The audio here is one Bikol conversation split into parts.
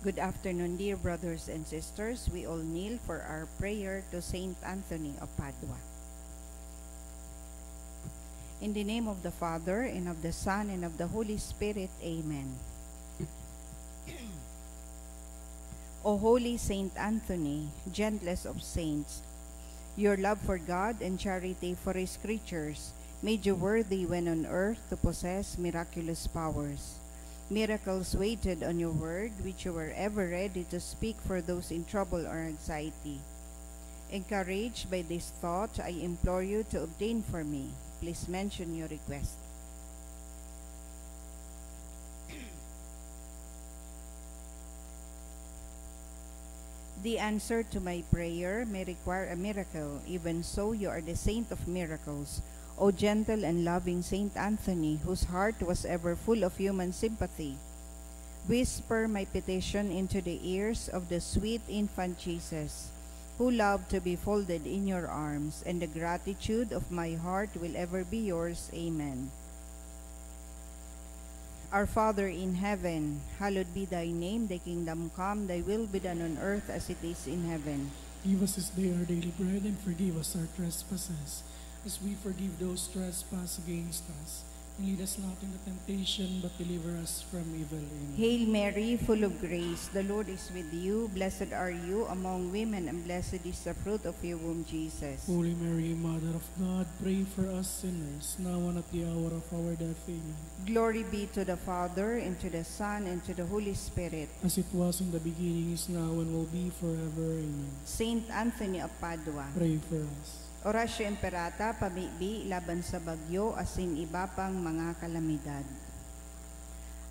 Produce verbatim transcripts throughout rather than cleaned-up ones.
Good afternoon, dear brothers and sisters. We all kneel for our prayer to Saint Anthony of Padua. In the name of the Father, and of the Son, and of the Holy Spirit. Amen. O holy Saint Anthony, gentlest of saints, your love for God and charity for His creatures made you worthy when on earth to possess miraculous powers. Miracles waited on your word, which you were ever ready to speak for those in trouble or anxiety. Encouraged by this thought, I implore you to obtain for me. Please mention your request. The answer to my prayer may require a miracle. Even so, you are the saint of miracles. O gentle and loving Saint Anthony, whose heart was ever full of human sympathy, whisper my petition into the ears of the sweet infant Jesus, who loved to be folded in your arms, and the gratitude of my heart will ever be yours. Amen. Our Father in heaven, hallowed be thy name. Thy kingdom come, thy will be done on earth as it is in heaven. Give us this day our daily bread, and forgive us our trespasses, as we forgive those trespass against us. And lead us not into temptation, but deliver us from evil. Amen. Hail Mary, full of grace, the Lord is with you. Blessed are you among women, and blessed is the fruit of your womb, Jesus. Holy Mary, Mother of God, pray for us sinners, now and at the hour of our death. Amen. Glory be to the Father, and to the Son, and to the Holy Spirit. As it was in the beginning, is now, and will be forever. Amen. Saint Anthony of Padua. Pray for us. Oratio Imperata, pamibi laban sa bagyo asin iba pang mga kalamidad.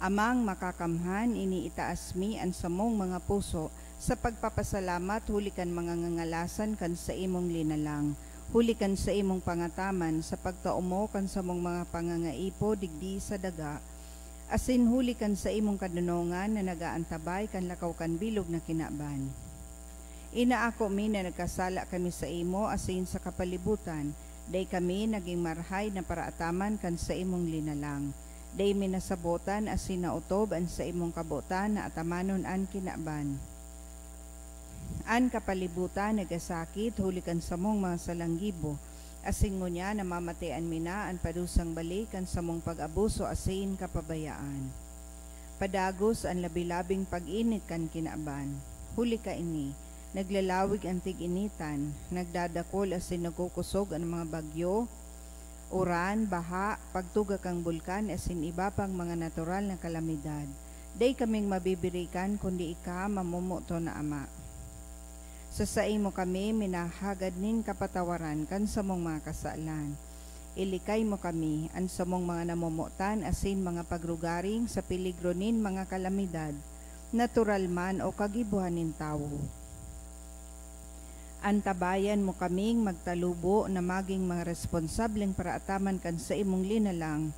Amang Makakamhan, iniitaas mi an samong mga puso sa pagpapasalamat huli kan mga ngangalasan kan saimong linalang, huli kan saimong pangataman sa pagtao mo kan samong mga pangangaipo digdi sa daga, asin huli kan saimong kadonongan na nag-aantabay kan lakaw kan bilog na kinaban. Inaako mi na nagkasala kami saimo asin sa kapalibutan, dai kami nagin marahay na paraataman kan saimong linalang. Dai mi nasabotan asin naotob an saimong kabotan na atamanon an kinaban. An kapalibutan nagasakit huli kan samong mga salanggibo, asin ngunyan namamatean mi na an padusang balik kan samong pag-abuso asin kapabayaan. Padagos an labi-labing pag-init kan kinaban. Huli kaini, naglalawig an tig-initan, nagdadakol asin nagkukosog an mga bagyo, uran, baha, pagtuga kan bulkan asin iba pang mga natural na kalamidad. Dai kaming mabibirikan kundi ika, mamomoton na Ama. Sa saimo kami minahagad nin kapatawaran kan samong mga kasalan. Ilikay mo kami, an samong mga namomotan asin mga pagrugaring sa peligro nin mga kalamidad, natural man o kagibohan nin tawo. Antabayan mo kaming magtalubo na magin mga responsableng paraataman kan saimong linalang,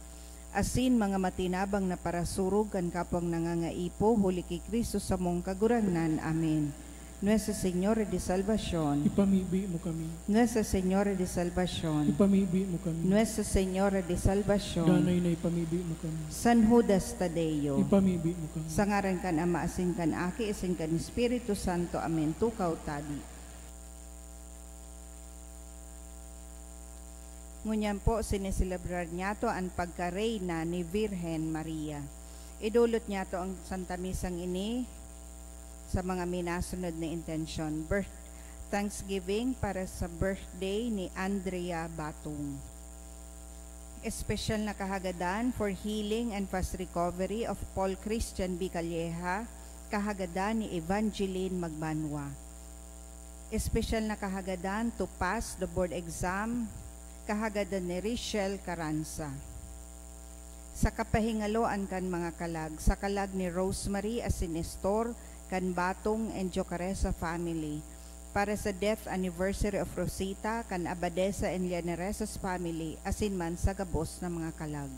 asin mga matinabang na parasurog kan kapwang nangangaipo, huli ki Cristo samong Kagurangnan. Amen. Nuestra Señora de Salvacion. Ipamibi mo kami. Nuestra Señora de Salvacion. Ipamibi mo kami. Nuestra Señora de Salvacion. Danay na ipamibi mo kami. San Judas Tadeo. Ipamibi mo kami. Sa ngaran kan Ama, asin kan Aki, asin kan Espiritu Santo. Amen. Tukaw, tabi. Ngunyan po, sineselebrar niyato an pagkareyna ni Virgen Maria. Idulot niyato an Santa Misang ini sa mga minasunod na intensyon. Birth, thanksgiving para sa birthday ni Andrea Batong. Espesyal na kahagadan for healing and fast recovery of Paul Christian B. Calleja, kahagadan ni Evangeline Magbanwa. Espesyal na kahagadan to pass the board exam, kahagadan ni Richelle Caranza. Sa kapahingaloan kan mga kalag, sa kalag ni Rosemary asin Nestor kan Batong and Jocaresa family, para sa death anniversary of Rosita kan Abadesa and Llaneresas family, asin man sa gabos na mga kalag.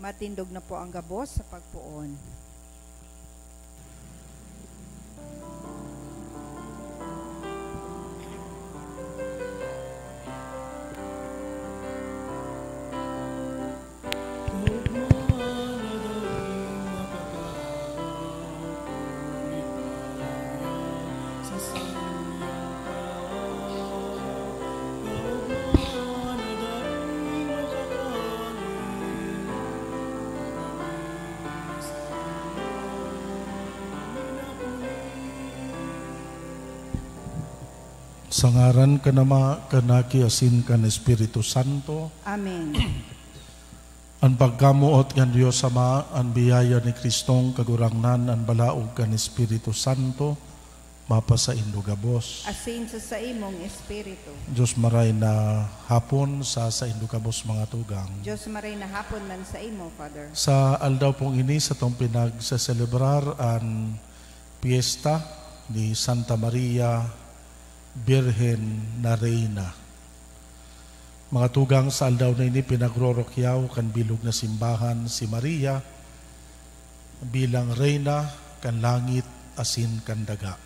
Matindog na po ang gabos sa pagpoon. Sa ngaran kan Ama, kan Aki, asin kan Espiritu Santo. Amen. An pagkamoot kan Dios Ama, an biyaya ni Cristong Kagurangnan, an balaog kan Espiritu Santo, mapasaindo gabos. Asin sa saimong espiritu. Dios maray na hapon sa saindo gabos, mga tugang. Dios maray na hapon man sa imo, Father. Sa aldaw pong ini, satong pinagseselebrar an piyesta ni Santa Maria, Birhen na Reyna. Mga tugang, sa aldaw na ini, pinagrorokyaw kan bilog na simbahan si Maria bilang Reyna kan langit asin kan daga.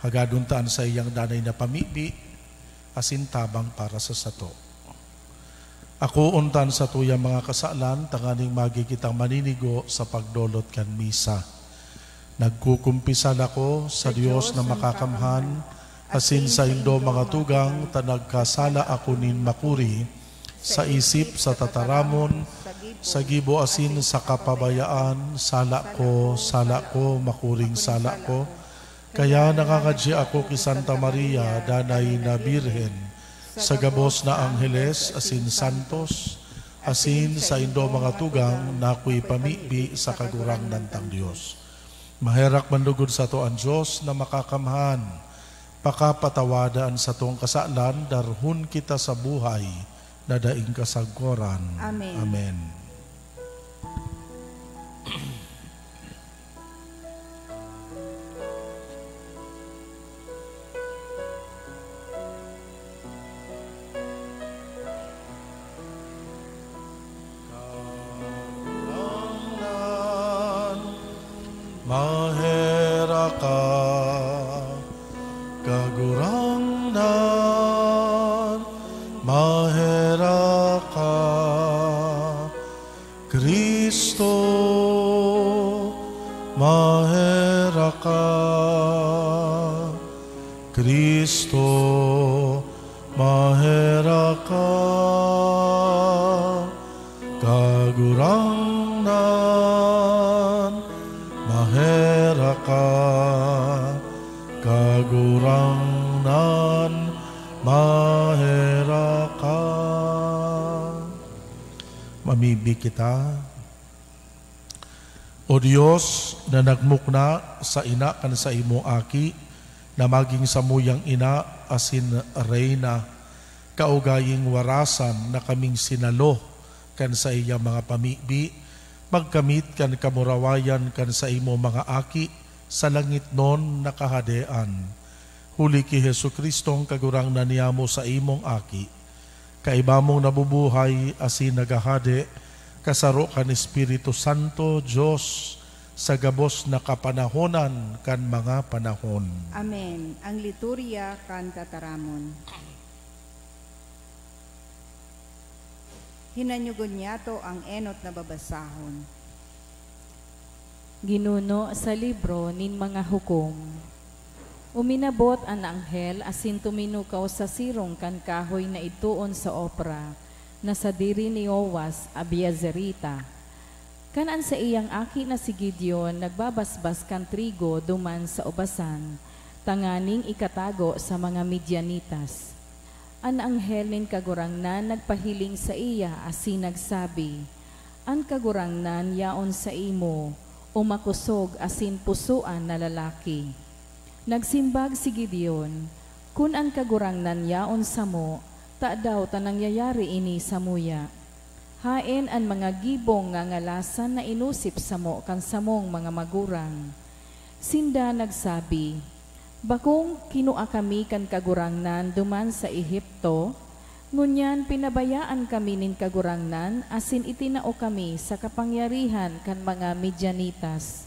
Hagadon ta an saiyang danay na pamibi asin tabang para sa sato. Akoon ta an satuyang mga kasalan tanganing magi kitang maninigo sa pagdolot kan misa. Nagkukumpisal ako sa Dios na makakamhan, asin saindo, mga tugang, ta nagkasala ako nin makuri, sa isip, sa tataramon, sa gibo asin sa kapabayaan. Sala ko, sala ko, makuring sala ko. Kaya nangangadyi ako ki Santa Maria, danay na Birhen, sa gabos na angheles asin santos, asin saindo, mga tugang, na akoy pamibi sa Kagurangnan tang Dios. Maherak man lugod sato an Dios na makakamhan, pakapatawada an satong kasalan, darhon kita sa buhay na daing kasagkoran. Amen. Amen. Kagurangnan, maherak ka. Kagurangnan, maherak ka. Cristo, maherak ka. Cristo, maherak ka. Kagurangnan, maherak ka. Kagurangnan, maherak ka. Mamibi kita. O Dios, na nagmukna sa ina kan saimong Aki, na magin samuyang ina asin reyna, kaugaying warasan na kaming sinalo kan saiyang mga pamibi, magkamit kan kamurawayan kan saimong mga aki sa langitnon na kahadean. Huli ki Jesu-Cristong Kagurangnan niyamo, saimong Aki, kaiba mong nabubuhay asin naghahade, kasaro kan Espiritu Santo, Dios, sa gabos na kapanahonan kan mga panahon. Amen. Ang liturya kan tataramon. Hinanyugon niyato ang enot na babasahon. Ginuno sa libro nin mga hukom. Uminabot an anghel asin tuminukaw sa sirong kan kahoy na idtoon sa Ofra, na sadiri ni Joas, Abiezerita. Kan an saiyang aki na si Gideon nagbabasbas kan trigo duman sa ubasan, tanganing ikatago sa mga Midianitas. An anghel nin Kagurangnan nagpahiling saiya asin nagsabi, "An Kagurangnan yaon saimo, o makosog asin pusoan na lalaki." Nagsimbag si Gideon, "Kun an Kagurangnan yaon samo, tadaw ta nangyayari ini samuya? Haen an mga gibong ngangalasan na inosip samo kan samong mga magurang." Sinda nagsabi, "Bakong kinua kami kan Kagurangnan duman sa Egipto, Ngunyan pinabayaan kami nin Kagurangnan asin itinao kami sa kapangyarihan kan mga Midianitas.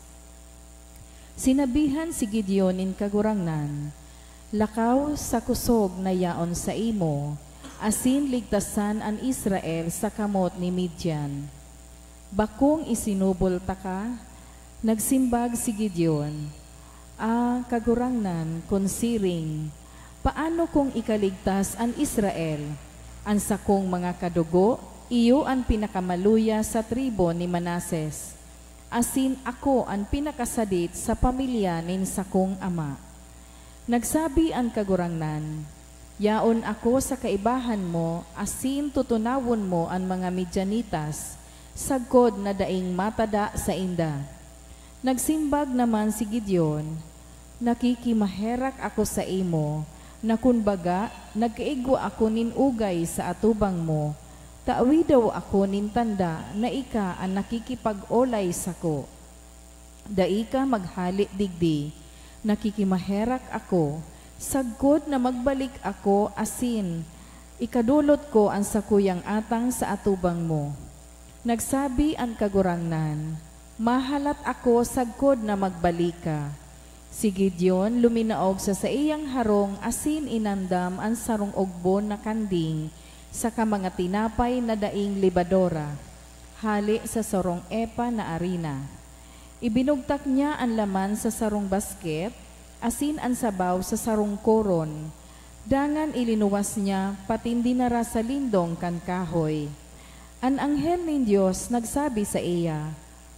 Sinabihan si Gideon nin Kagurangnan, "Lakaw sa kusog na yaon saimo, asin ligtasan an Israel sa kamot ni Midian." "Bakong isinubol taka?" Nagsimbag si Gideon, "Ah, Kagurangnan, kun siring, paano kung ikaligtas an Israel? An sakong mga kadugo, iyo an pinakamaluya sa tribu ni Manases, asin ako an pinakasadit sa pamilya nin sakong ama." Nagsabi an Kagurangnan, "Yaon ako sa kaibahan mo asin tutunawon mo an mga Midianitas, sagkod na daing matada sainda." Nagsimbag naman si Gideon, "Nakikimaherak ako saimo, na kun baga nagkaigwa ako nin ugay sa atubang mo, tawi daw ako nin tanda na ika an nakikipag-olay sako. Dai ka maghale digdi, nakikimaherak ako, sagkod na magbalik ako asin ikadolot ko an sakuyang atang sa atubang mo." Nagsabi an Kagurangnan, "Mahalat ako sagkod na magbalik ka." Si Gideon luminaog sa saiyang harong asin inandam an sarong ogbon na kanding saka mga tinapay na daing lebadora, hale sa sarong epa na arina. Ibinugtak niya an laman sa sarong basket asin an sabaw sa sarong koron. Dangan ilinuwas niya patin dinara sa lindong kan kahoy. An anghel nin Dios nagsabi saiya,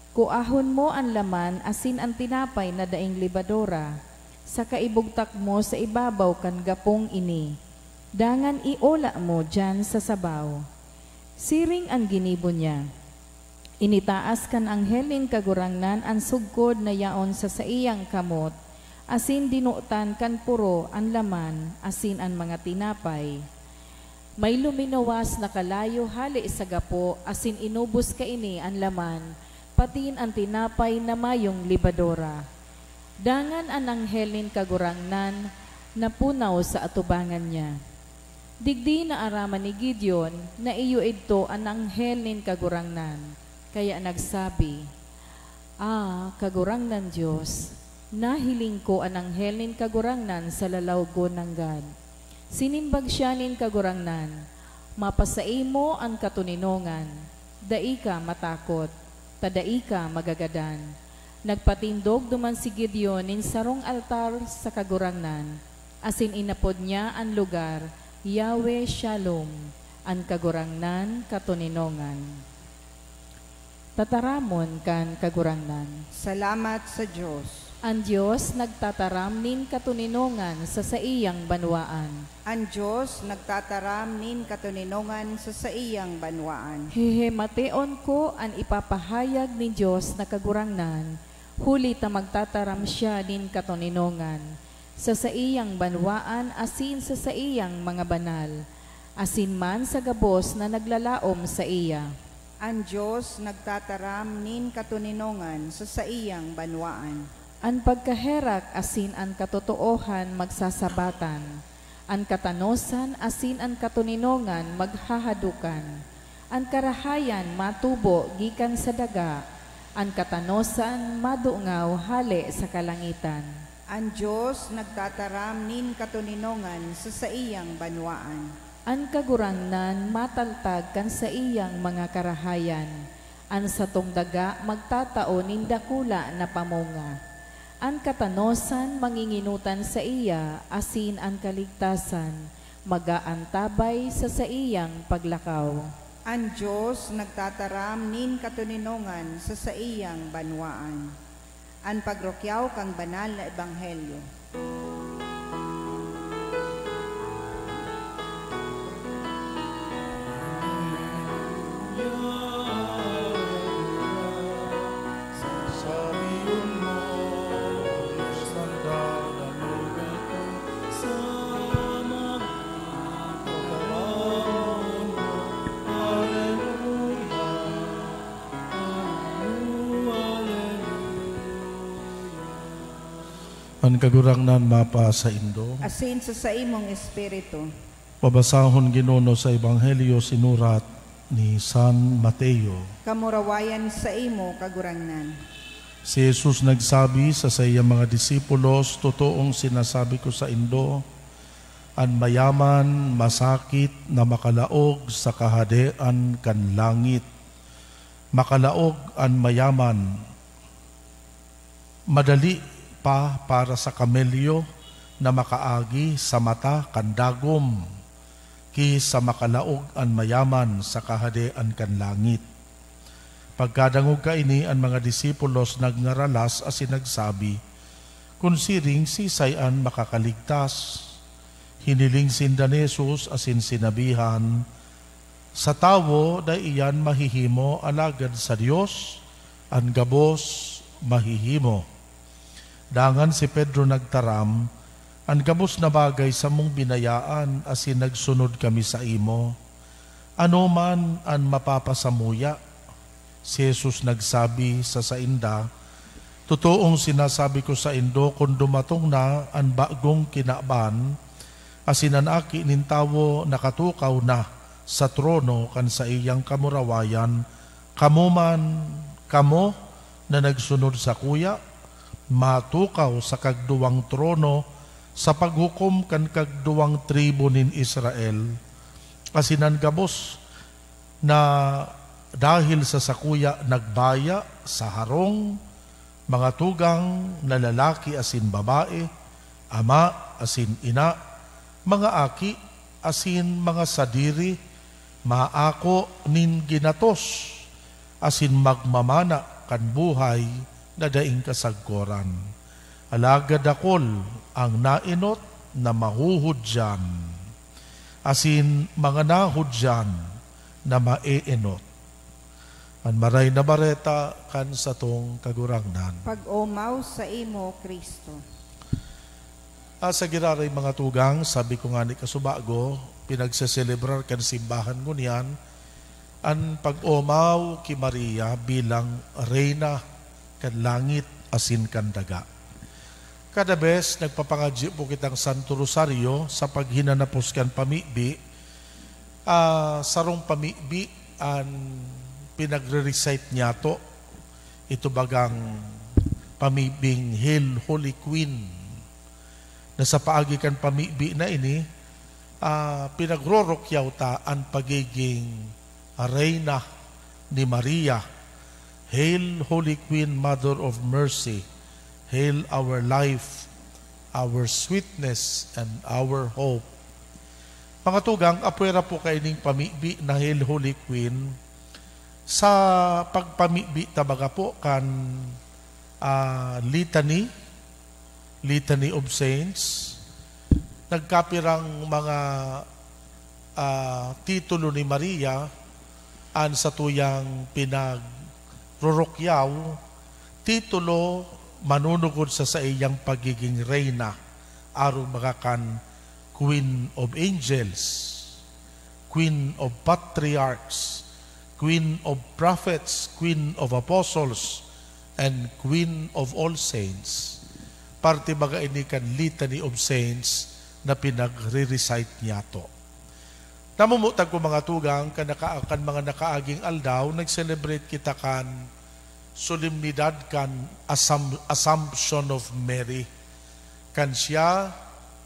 "Kuahon mo an laman asin an tinapay na daing lebadora, saka ibugtak mo sa ibabaw kan gapong ini. Dangan iola mo diyan sa sabaw." Siring an ginibo niya. Initaas kan anghel nin Kagurangnan an sugkod na yaon sa saiyang kamot, asin dinotan kan poro an laman asin an mga tinapay. May luminuwas na kalayo hale sa gapo asin inubos kaini an laman, patin an tinapay na mayong lebadora. Dangan an anghel nin Kagurangnan napunaw sa atubangan niya. Digdi naaraman ni Gideon na iyo idto an anghel nin Kagurangnan, kaya nagsabi, "Ah, Kagurangnan Dios, nahiling ko an anghel nin Kagurangnan sa lalawgon nanggad." Sinimbag siya nin Kagurangnan, "Mapasaimo an katoninongan, dai ka matakot, ta dai ka magagadan." Nagpatindog duman si Gideon nin sarong altar sa Kagurangnan, asin inapod niya an lugar Yahweh Shalom, an Kagurangnan Katoninongan. Tataramon kan Kagurangnan. Salamat sa Dios. An Dios nagtataram nin katoninongan sa saiyang banwaan. An Dios nagtataram nin katoninongan sa saiyang banwaan. Hehemateon ko an ipapahayag nin Dios na Kagurangnan, huli ta magtataram siya nin katoninongan sa saiyang banwaan asin sa saiyang mga banal, asin man sa gabos na naglalaom saiya. An Dios nagtataram nin katoninongan sa saiyang banwaan. An pagkaherak asin an katotoohan magsasabatan, an katanosan asin an katoninongan maghahadokan. An karahayan matubo gikan sa daga, an katanosan madungaw hale sa kalangitan. An Dios nagtataram nin katoninongan sa saiyang banwaan. An Kagurangnan mataltag kan saiyang mga karahayan, an satong daga magtatao nin dakula na pamunga. An katanosan manginginutan saiya, asin an kaligtasan mag-aantabay sa saiyang paglakaw. An Dios nagtataram nin katoninongan sa saiyang banwaan. An pagrukyaw kan banal na ebanghelyo. An Kagurangnan mapasaindo. Asin sa saimong espiritu. Babasahon, Ginoo, sa Ebanghelyo sinurat ni San Mateo. Kamurawayan saimo, Kagurangnan. Si Jesus nagsabi sa saiyang mga disipulos, "Totoong sinasabi ko saindo, an mayaman masakit na makalaog sa Kahadean kan langit. Makalaog an mayaman. Madali pa para sa kamelyo na makaagi sa mata kan dagom ki sa makalaog an mayaman sa Kahadean kan langit." Pagkadangog kaini, an mga disipulos nagngaralas asin nagsabi, "Kun siring, sisay an makakaligtas?" Hiniling sinda ni Jesus asin sinabihan, "Sa tawo, dai iyan mahihimo, alagad sa Dios, an gabos mahihimo." Dangan si Pedro nagtaram, "An gabos na bagay samong binayaan asin nagsunod kami saimo. Ano man an mapapasamuya?" Si Jesus nagsabi sa sainda, "Totoong sinasabi ko saindo, kun dumatong na an bagong kinaban, asin an Aki nin Tawo nakatukaw na sa trono kan saiyang kamurawayan, kamo man, kamo na nagsunod sakuya, matukaw sa kagduwang trono sa paghukom kan kagduwang tribu nin Israel, asin an gabos na dahil sa sakuya nagbaya sa harong, mga tugang na lalaki asin babae, ama asin ina, mga aki asin mga sadiri, maako nin ginatos, asin magmamana kan buhay na daing kasagkoran. Alagad dakul an naenot na mahuhudyan, asin mga nahudyan na maeenot." An Maray na Bareta kan satong Kagurangnan. Pag-omaw saimo, Cristo. Ah, sa giraray, mga tugang, sabi ko ngani kasubago, pinagseselebrar kan simbahan ngunyan an pag-omaw ki Maria bilang Reyna kan langit asin kan daga. Kada bes, nagpapangadyi po kitang Santo Rosario sa paghinanapos kan pamibi. Ah, sarong pamibi an pinagre-recite niyato. Ito bagang pamibing Hail, Holy Queen, na sa paagi kan pamibi na ini, ah, pinagrorokyaw ta an pagiging Reyna ni Maria. "Hail, Holy Queen, Mother of Mercy. Hail our life, our sweetness, and our hope." Mga tugang, apwera po kaining pamibi na Hail, Holy Queen, sa pagpamibi ta baga po kan, ah, litany, Litany of Saints, nagkapirang mga, ah, titulo ni Maria an satuyang pinagrorokyaw, titulo manunugod sa saiyang pagiging reyna, arog baga kan Queen of Angels, Queen of Patriarchs, Queen of Prophets, Queen of Apostles, and Queen of All Saints. Parte baga ini kan Litany of Saints na pinagre-recite niyato. Namumutan ko, mga tugang, kan naka-, kan mga nakaaging aldaw, nag-celebrate kita kan solemnidad kan Assum-, Assumption of Mary, kan siya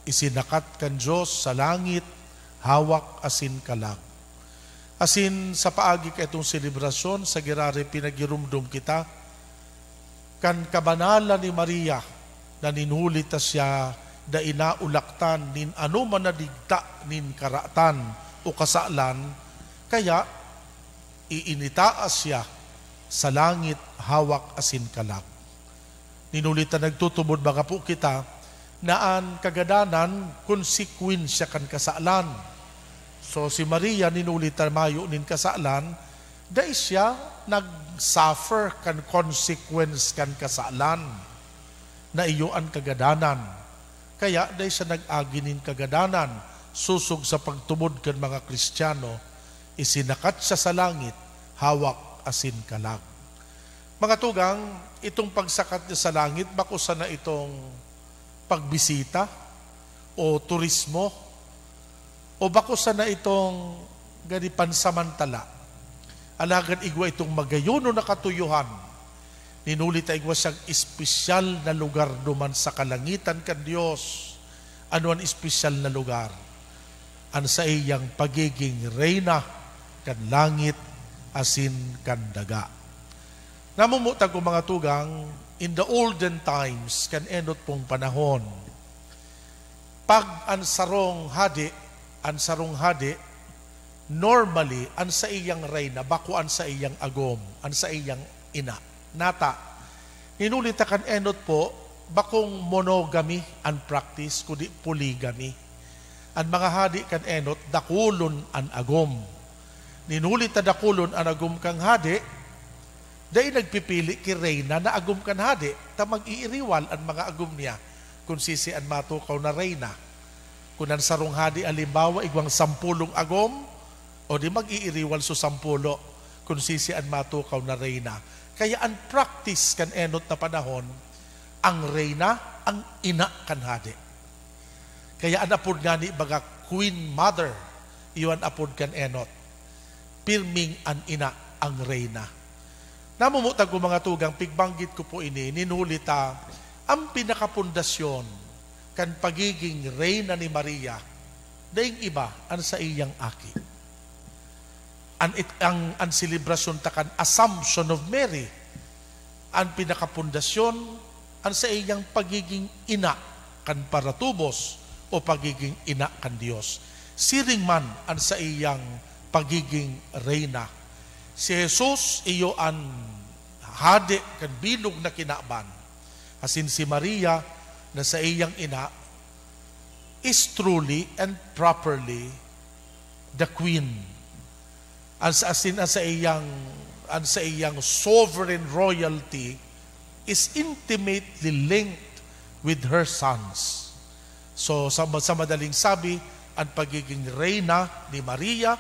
isinakat kan Dios sa langit, hawak asin kalag. Asin sa paagi kaitong selebrasyon, sa giraray pinagiromdom kita kan kabanalan ni Maria, na nin huli ta siya dai naulaktan nin anoman na digta nin karatan o kasalan, kaya iinitaas siya sa langit hawak asin kalag. Nin huli ta nagtutubod mga po kita na an kagadanan konsekwensya kan kasalan. So, si Maria, nin huli ta mayo nin kasalan, dai siya nag-suffer kan consequence kan kasalan na iyo an kagadanan. Kaya dai siya nag-agi nin kagadanan, sosog sa pagtubod kan mga Kristiyano, isinakat siya sa langit, hawak asin kalag. Mga tugang, itong pagsakat niya sa langit, bako sana itong pagbisita o turismo O bako sana itong gani pansamantala, alagad igwa itong magayonon na katuyohan. Ninuli ta igwa siyang espesyal na lugar duman sa kalangitan kan Dios. Ano an espesyal na lugar? An saiyang pagiging reyna kan langit asin kan daga. Namumuta ko, mga tugang, in the olden times, kan enot pong panahon, pag an sarong hadi, an sarong hadi, normally, an saiyang reyna, bako an saiyang agom, an saiyang ina. Nata, hinuli ta kan enot po, bakong monogamy an practice, kundi polygamy. An mga hadi kan enot, dakulon an agom. Hinuli ta dakulon an agom kan hadi, dai nagpipili ki reyna na agom kan hadi, ta mag-iiriwal an mga agom niya kun sisi an matukaw na reyna. Kun an sarong hadi, halimbawa, igwang sampolong agom, o di mag-iiriwal so sampulo kun sisi an matukaw na reyna. Kaya an practice kan enot na panahon, ang reyna, ang ina kan hadi. Kaya an apod ngani baga Queen Mother, iyo an apod kan enot. Pirming an ina, ang reyna. Namumuta ko, mga tugang, pigbanggit ko po ini, ninuli ta, ang pinakapundasyon kan pagiging reyna ni Maria, daing iba, an saiyang aki. An it-, ang, an selebrasyon ta kan Assumption of Mary, an pinakapundasyon, an saiyang pagiging ina kan paratubos o pagiging ina kan Dios. Siring man an saiyang pagiging reyna. Si Jesus iyo an hade kan bilog na kinaban, asin si Maria na saiyang ina is truly and properly the queen. An sa, asin an saiyang, an saiyang sovereign royalty is intimately linked with her sons. So, sa, sa madaling sabi, an pagiging reyna ni Maria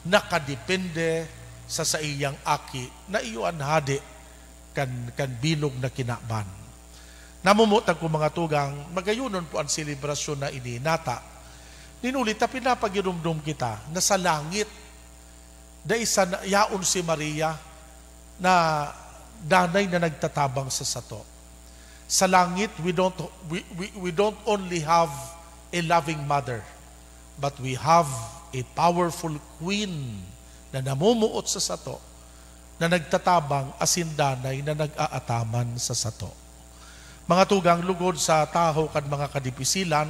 nakadepende sa saiyang aki na iyo an hade kan, kan bilog na kinaban. Namumutan ko, mga tugang, magayonon po an selebrasyon na ini nata. Ninuli ta pinapaginomdom kita na sa langit, dai sana yaon si Maria na danay na nagtatabang sa sato. Sa langit, we don't, we, we, we don't only have a loving mother, but we have a powerful queen na namumuot sa sato, na nagtatabang asin danay na nag-aataman sa sato. Mga tugang, lugod sa tahaw kan mga kadipisilan,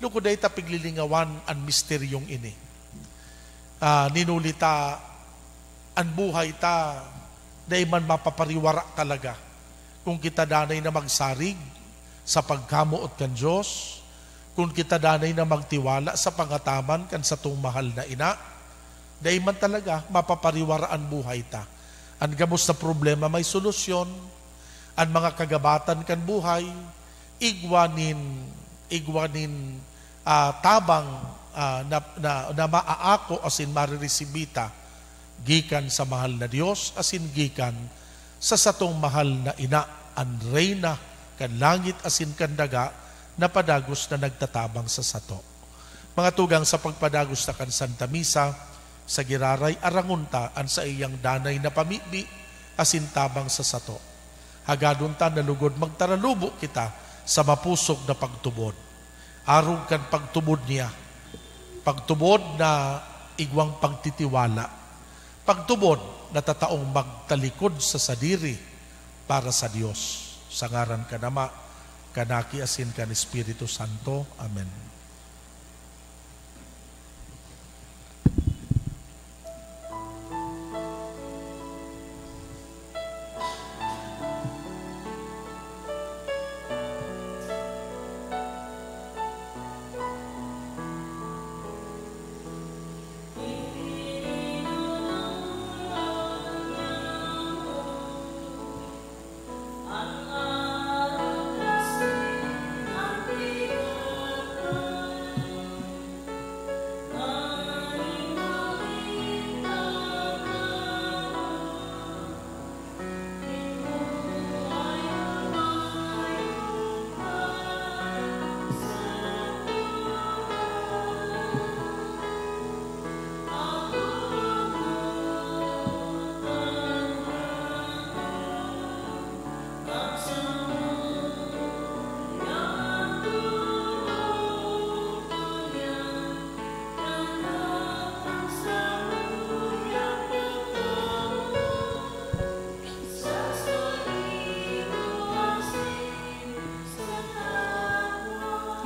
lugod dai ta piglilingawan an misteryong ini. Ah, ninuli ta, an buhay ta dai man mapapariwara talaga kung kita danay na magsarig sa pagkamoot kan Dios, kung kita danay na magtiwala sa pangataman kan satong mahal na ina, dai man talaga mapapariwara an buhay ta. An gabos na problema may solusyon, an mga kagabatan kan buhay, igwa nin, igwa nin, ah, tabang, ah, na, na, na maaako asin mareresibita gikan sa mahal na Dios asin gikan sa satong mahal na ina, an Reyna kan langit asin kan daga, na padagos na nagtatabang sa sato. Mga tugang, sa pagpadagos ta kan Santa Misa, sa giraray arangon ta an saiyang danay na pamibi asin tabang sa sato. Hagadon ta na lugod magtaralubo kita sa mapusog na pagtubod. Arog kan pagtubod niya, pagtubod na igwang pagtitiwala, pagtubod na tataong magtalikod sa sadiri para sa Dios. Sa ngaran kan Ama, kan Aki, asin kan Espiritu Santo. Amen.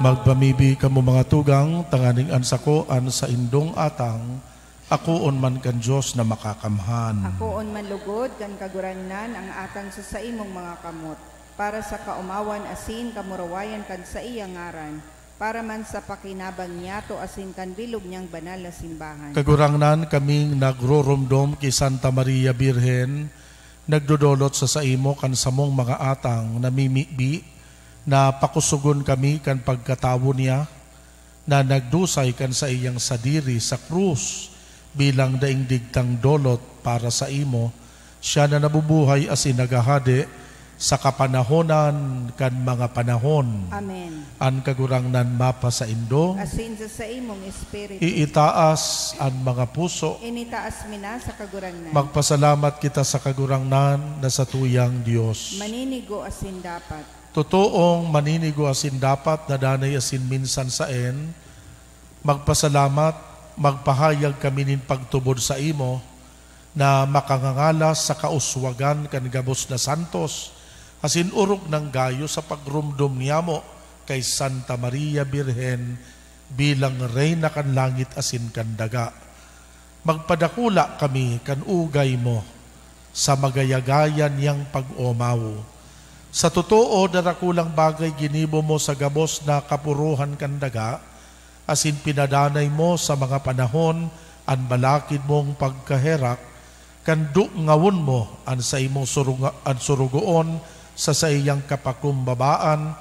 Magpamibi kamo, mga tugang, tanganing an sako an saindong atang, akoon man kan Dios na Makakamhan. Akoon man lugod kan Kagurangnan ang atang sa saimong mga kamot, para sa kaomawan asin kamurawayan kan saiyang ngaran, para man sa pakinabang niyato asin kan bilog niyang banal na simbahan. Kagurangnan, kaming nagroromdom ki Santa Maria Birhen, nagdodolot sa saimo kan samong mga atang namimibi, na pakusogon kami kan pagkatawo niya, na nagdusay kan saiyang sadiri sa krus bilang daing digtang dolot para saimo, siya na nabubuhay asin naghahade sa kapanahonan kan mga panahon. Amen. An Kagurangnan mapasaindo. Asin sa saimong espiritu. Iitaas an mga puso. Initaas mi na sa Kagurangnan. Magpasalamat kita sa Kagurangnan na satuyang Dios. Maninigo asin dapat. Totoong maninigo asin dapat na danay asin minsan saen, magpasalamat, magpahayag kami nin pagtubod saimo na makangangalas sa kauswagan kan gabos na santos, asin orog nang gayo sa pagromdom niyamo kay Santa Maria Birhen bilang Reyna kan langit asin kan daga. Magpadakula kami kan ugay mo sa magayagayan niyang pag-omaw. Sa totoo, darakulang bagay ginibo mo sa gabos na kapurohan kan daga, asin pinadanay mo sa mga panahon an balakid mong pagkaherak, kan dungawon mo an saimong surunga-, an surugoon sa saiyang kapakumbabaan,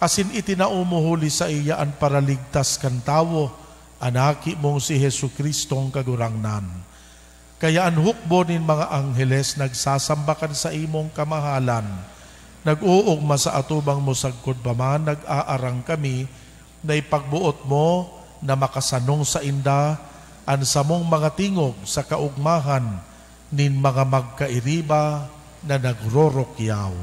asin itinao mo huli saiya an Paraligtas kan tawo, an Aki mong si Jesu-Cristong Kagurangnan. Kaya an hukbo nin mga angheles nagsasamba kan saimong kamahalan, nag-oogma sa atubang mo sagkod pa man nag-aarang kami na ipagboot mo na makasanong sainda an samong mga tingog sa kaogmahan nin mga magkairiba na nagrorokyaw.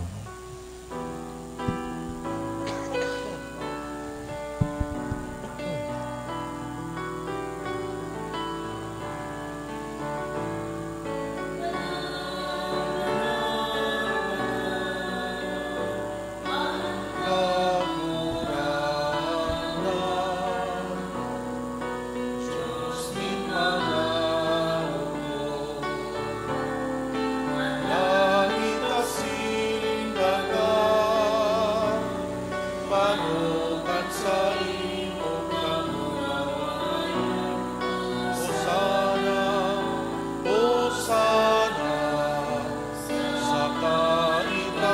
Sa kaitaasan,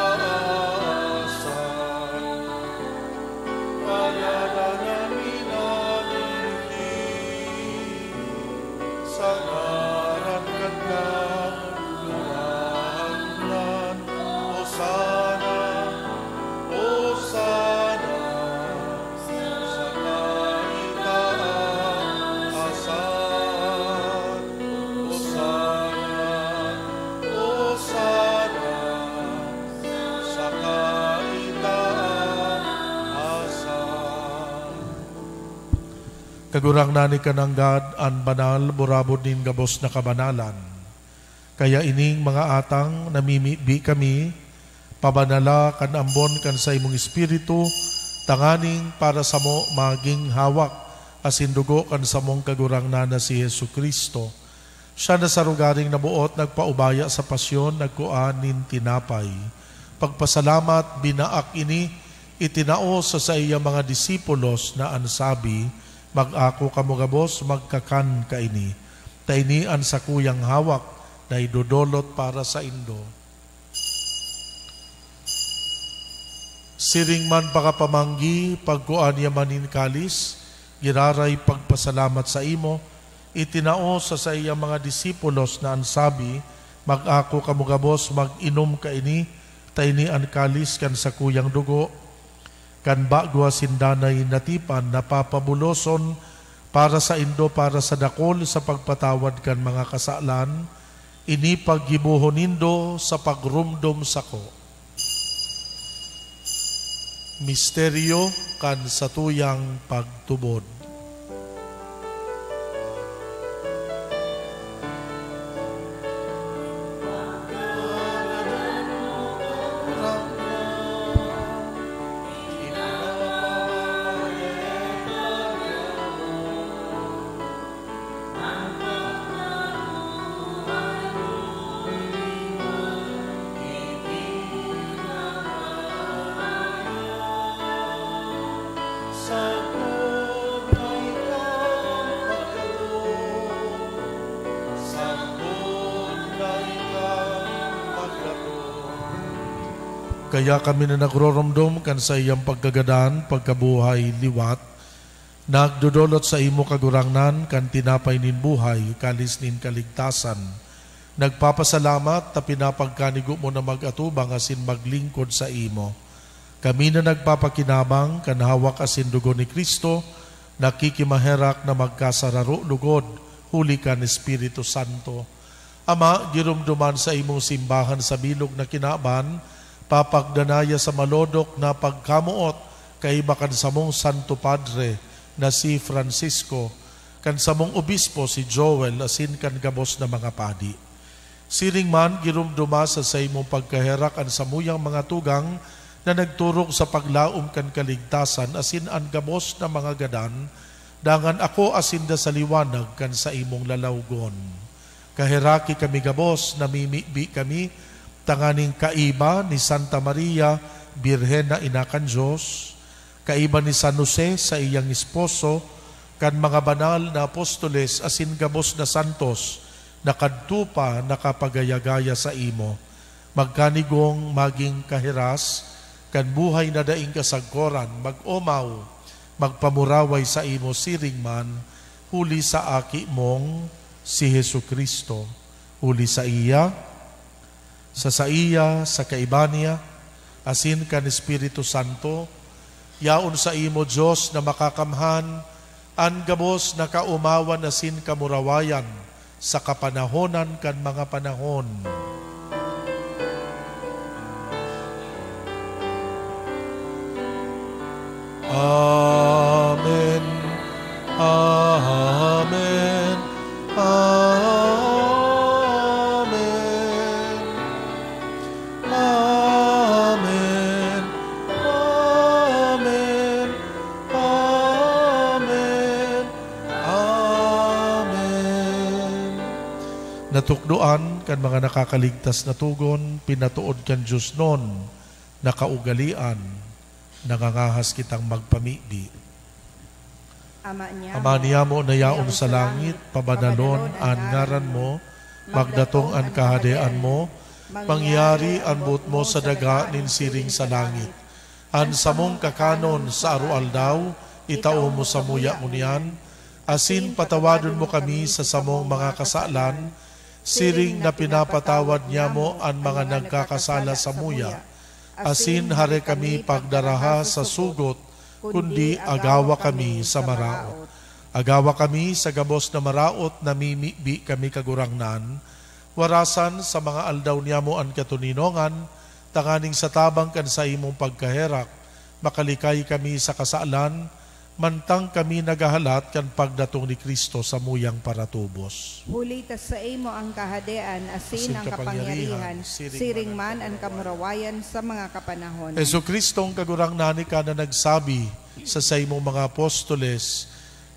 kaya na namin naninigin sa ngaran kan Kagurangnan. Hosanna, Hosanna, sa kaitaasan. Hosanna, Hosanna, sa kaitaasan. Kagurangnan, ika nanggad an banal, burabod nin gabos na kabanalan. Kaya ining mga atang, namimibi kami, pabanala kan ambon kan saimong Espiritu, tanganing para samo magin hawak asin dugo kan samong Kagurangnan na si Jesu-Cristo. Siya na sa rogaring naboot, nagpaubaya sa pasyon, nagkua nin tinapay. Pagpasalamat, binaak ini, itinao sa saiyang mga disipulos na an sabi, "Mag-ako kamo gabos, magkakan kaini. Ta ini an sakuyang hawak na idodolot para saindo." Siring man pakapamanggi, pagkua niya man nin kalis, giraray pagpasalamat saimo, itinao sa saiyang mga disipulos na an sabi, "Mag-ako kamo gabos, mag-inom kaini, ta ini an kalis kan sakuyang dugo, kan bago asin danay na tipan na papabuloson para saindo, para sa dakul, sa pagpatawad kan mga kasalan. Ini paggibohon nindo sa pagromdom sako." Misteryo kan satuyang pagtubod. Kaya kami na nagroromdom kan saiyang pagkagadan, pagkabuhay liwat, nagdodolot sa imo, Kagurangnan, kan tinapay nin buhay, kalis nin kaligtasan. Nagpapasalamat ta pinapagkanigo mo na mag-atubang asin maglingkod sa imo. Kami na nagpapakinabang kan hawak asin dugo ni Cristo, nakikimaherak na magkasararo lugod huli kan Espiritu Santo. Ama, giromdoman sa imong simbahan sa bilog na kinaban, papagdanaya sa malodok na pagkamoot kaiba kan samong Santo Padre na si Francisco, kan samong obispo si Joel, asin kan gabos na mga padi. Siring man, giromdoma sa saimong pagkaherak an samuyang mga tugang na nagturog sa paglaom kan kaligtasan asin an gabos na mga gadan, dangan akoa sinda sa liwanag kan saimong lalawgon. Kaheraki kami gabos, namimibi kami tanganing kaiba ni Santa Maria, Birhen na Ina kan Dios, kaiba ni San Jose, saiyang esposo, kan mga banal na apostoles asin gabos na santos na kadto pa nakapagaya-gaya saimo. Magkanigong magin kahiras kan buhay na daing kasagkoran, mag-omaw, magpamuraway saimo siring man, huli sa Aki mong si Jesu-Cristo. Huli saiya, sa saiya, sa kaiba niya, asin kan Espiritu Santo, yaon saimo, Dios na makakamhan, an gabos na kaomawan asin kamurawayan sa kapanahonan kan mga panahon. Amen. Amen. Amen. Amen. Amen. Amen. Amen. Natukdoan kan mga nakakaligtas na togon, pinatood kan Dios non na kaugalean, nangangahas kitang magpamibi. Ama niamo, Ama niamo na yaon sa langit, pabanalon an ngaran mo, magdatong an kahadean mo, mangyari an boot mo sa daga nin siring sa langit. An samong kakanon sa aroaldaw, itao mo samuya ngunyan, asin patawadon mo kami sa samong mga kasalan, siring na pinapatawad niamo an mga nagkakasala samuya. Asin hare kami pagdaraha sa sugot, kundi agawa kami sa maraot. Agawa kami sa gabos na maraot, namimibi kami, Kagurangnan. Warasan sa mga aldaw niamo an katoninongan, tanganing sa tabang kan saimong pagkaherak, makalikay kami sa kasalan, mantang kami naghahalat kan pagdatong ni Cristo samuyang paratubos. Huli ta saimo an kahadean asin an kapangyarihan, siring man an kamurawayan sa mga kapanahon. Jesu-Cristong Kagurangnan, ika na nagsabi sa saimong mga apostoles,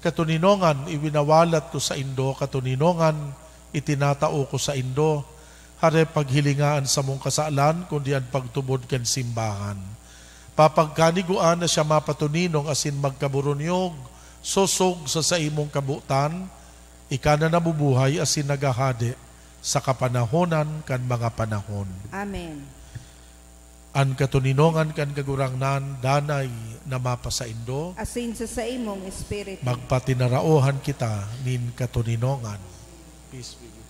"Katoninongan, iwinawalat ko saindo, katoninongan, itinatao ko saindo." Hare paghilinga an samong kasalan, kundi an pagtubod kan simbahan. Papagkanigoan na siya mapatoninong asin magkaburunyog, sosog sa saimong kabotan, ika na nabubuhay asin naghahade sa kapanahonan kan mga panahon. Amen. An katoninongan kan Kagurangnan danay na mapasaindo. Asin sa saimong espiritu. Magpatinaraohan kita nin katoninongan. Peace be with you.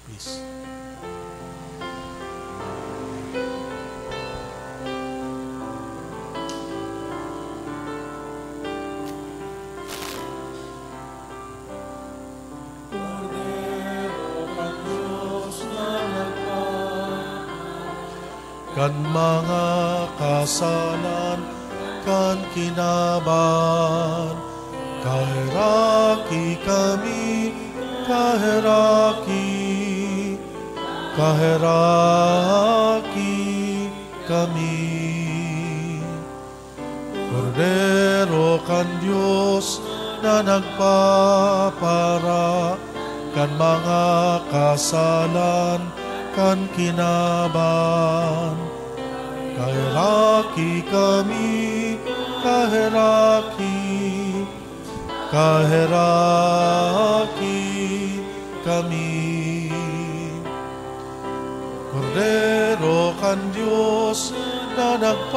Peace. Kan mga kasalan kan kinaban, kaheraki kami, kaheraki, kaheraki kami. Kordero kan Dios na nagpapara kan mga kasalan kan kinaban. Kaheraki kami, kaheraki, kaheraki kami. Kordero kan Dios na nagpapara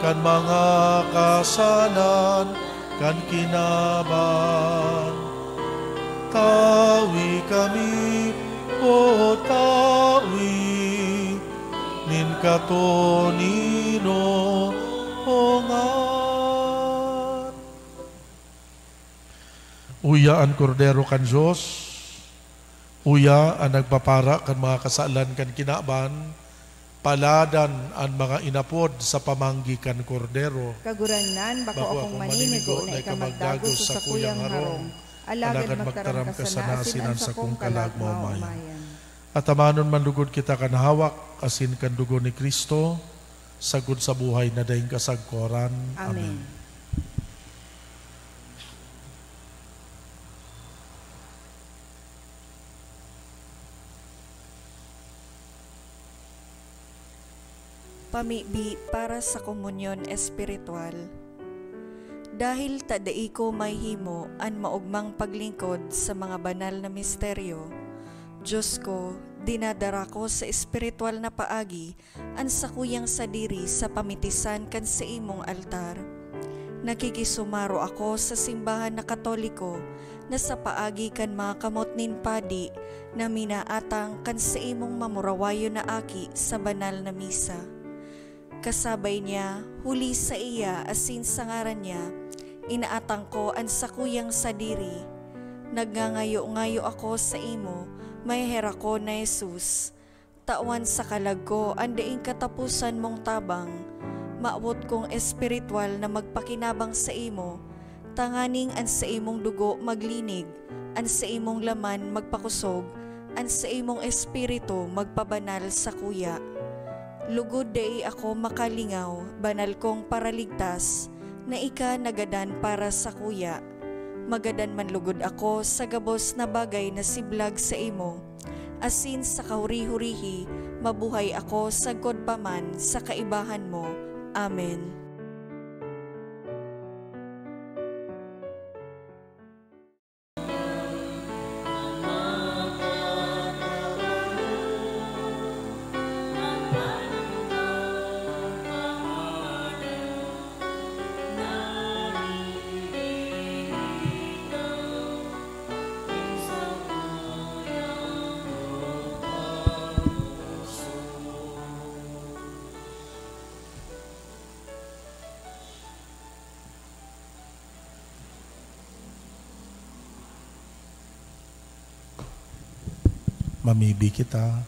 kan mga kasalan kan kinaban. Tawi kami, O tawi, nin katoninongan. Uya an Kordero kan Dios, uya an nagpapara kan mga kasalan kan kinaban. Paladan an mga inapod sa pamanggi kan Kordero. Kagurangnan, bako akong maninigo na ika magdagos sa sakuyang harong, alagad magtaram ka sana asin an sakong kalag maomayan. Atamanon man lugod kita kan hawak asin kan dugo ni Cristo, sagkod sa buhay na daing kasagkoran. Amen. Amen. Pamibi para sa komunyon espiritual. Dahil ta dai ko mahimo an maogmang paglingkod sa mga banal na misteryo, Diyos ko, dinadara ko sa espiritual na paagi an sakuyang sadiri sa pamitisan kan saimong altar. Nakikisumaro ako sa simbahan na Katoliko na sa paagi kan mga kamot nin padi na minaatang kan saimong mamurawayon na aki sa banal na misa. Kasabay niya, huli saiya asin sa ngaran niya, inaatang ko an sakuyang sadiri. Nagngangayo-ngayo ako saimo, maheherak ko na Jesus. Tawan sa kalag ko an daing kataposan mong tabang. Mawot kong espiritual na magpakinabang saimo, tanganing an saimong dugo maglinig, an saimong laman magpakosog, an saimong espiritu magpabanal sakuya. Lugod dai ako makalingaw, banal kong Paraligtas, na ika nagadan para sakuya. Magadan man lugod ako sa gabos na bagay na siblag saimo, asin sa kahuri-hurihi mabuhay ako sagkod pa man sa kaibahan mo. Amen. Mamibi kita.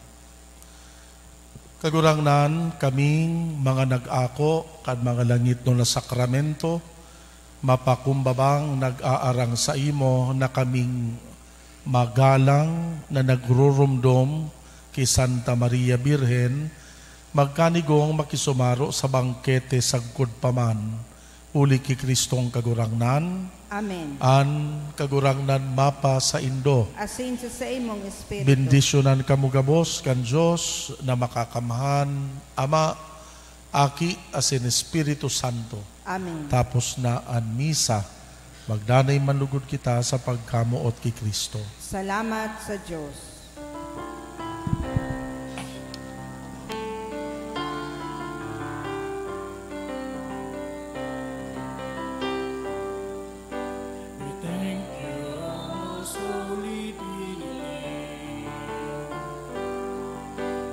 Kagurangnan, kaming mga nag-ako kan mga langitnon na sakramento, mapakumbabang nag-aarang saimo na kaming magalang na nagrurumdom ki Santa Maria Birhen, magkanigong makisumaro sa bangkete sagkod pa man, huli ki Cristong Kagurangnan. Amen. An Kagurangnan mapasaindo. Asin sa saimong espiritu. Bendisyonan kamo gabos kan Dios na Makakamhan, Ama, Aki, asin Espiritu Santo. Amen. Tapos na an misa. Magdanay man lugod kita sa pagkamoot ki Cristo. Salamat sa Dios. We thank you, most holy Trinity,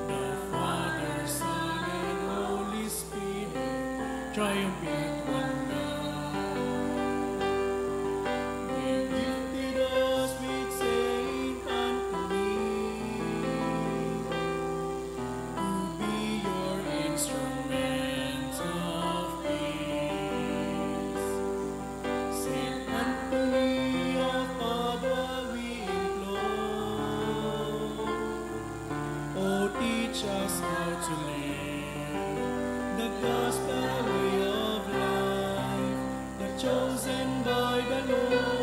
the Father, Son, and Holy Spirit, triumphant one God. You gifted us with Saint Anthony to be your instruments of peace. Saint Anthony of Padua, we implore, oh, teach us how to live the gospel way of life, the chosen by the Lord.